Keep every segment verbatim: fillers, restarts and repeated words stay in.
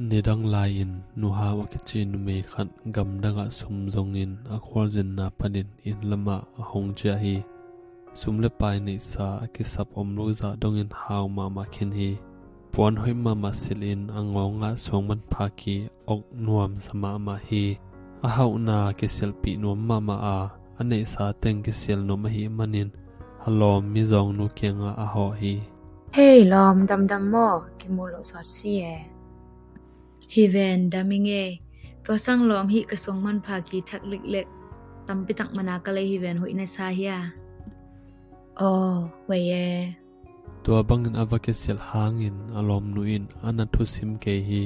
Nidang lai-in Nu Hau a kici numei khat gamdangah sum zongin a khualzinna panin inn lamah a hong ciah hi. Sum le paai neihsa a kisap om lo zah dongin hau mahmah khin hi. Puan hoih mahmah silhin a ngawngah suangmanpha ki awk nuamsa mahmah hi. A hauhna kisialhpih nuam mahmah a, a neihsa teng kisial nuam ahih manin a lawm mizawngnu kiangah a hawh hi. Hei lawm, damdam maw? Kimu loh sawt si e. Hi ven, dam i ngei. Tua sang lawm hih ka suangmanpha ki thak liklek tampi tak mana ka lei hi ven, hoih na sa hia? Aw, wei e. Tua bangin a va kisialh hangin a lawmnu in a na thusim kei hi.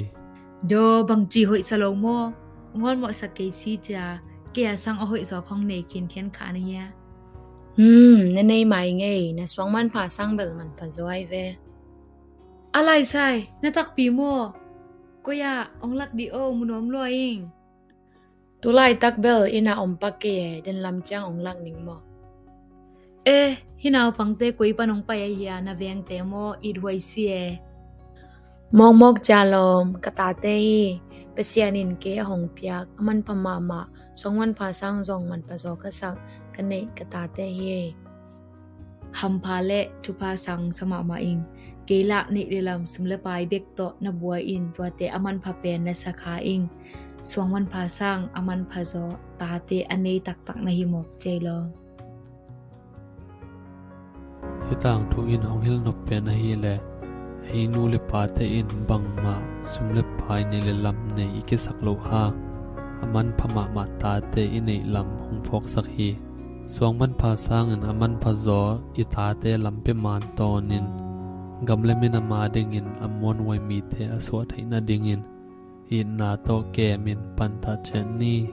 Daw, bangci hoih sa lo maw? Ngawlmawhsak kei si cia, kei a sang a hoih zaw khong nei khinkhian kha na hia? Hmm, na nei mai ngei, na suangmanpha sang bel manpha zaw ai ve. A laisai, na takpi maw? Koi ah ong lak dih o, mu nuam lua ing. Tulaitak bel inn ah om pak kei e, den lam ciang ong lak ning maw? E, hih naupangte koi pan ong pai ahi a, na vengte maw? It huai si e. Mawkmawk cia lawm, ka tate hi. Pasian in kei a hong piak a manpha mahmah suangmanpha sang zong manpha zaw ka sak, ka neih ka tate hi. Hampha le thupha sang sa mahmah ing. Kei lah neih le lam, sum le paai bek tawh na buai in, tuate a manpha pen na sa kha ing. Suangmanpha sang a manpha zaw tate a nei taktak na hi mawk cei lawm. Hih tangthu in hong hilhnop pen ahih leh, ei nu le pate in bangmah sum le paai, neih le lam nei i kisak loh hang a manpha mahmah tate i neih lam hong phawksak hi. Suangmanpha sangin a manpha zaw i tate lam pia man tawnin gam le minam adingin a muanhuai mite a suah theih nadingin itna tawh kemin pantah ciat ni.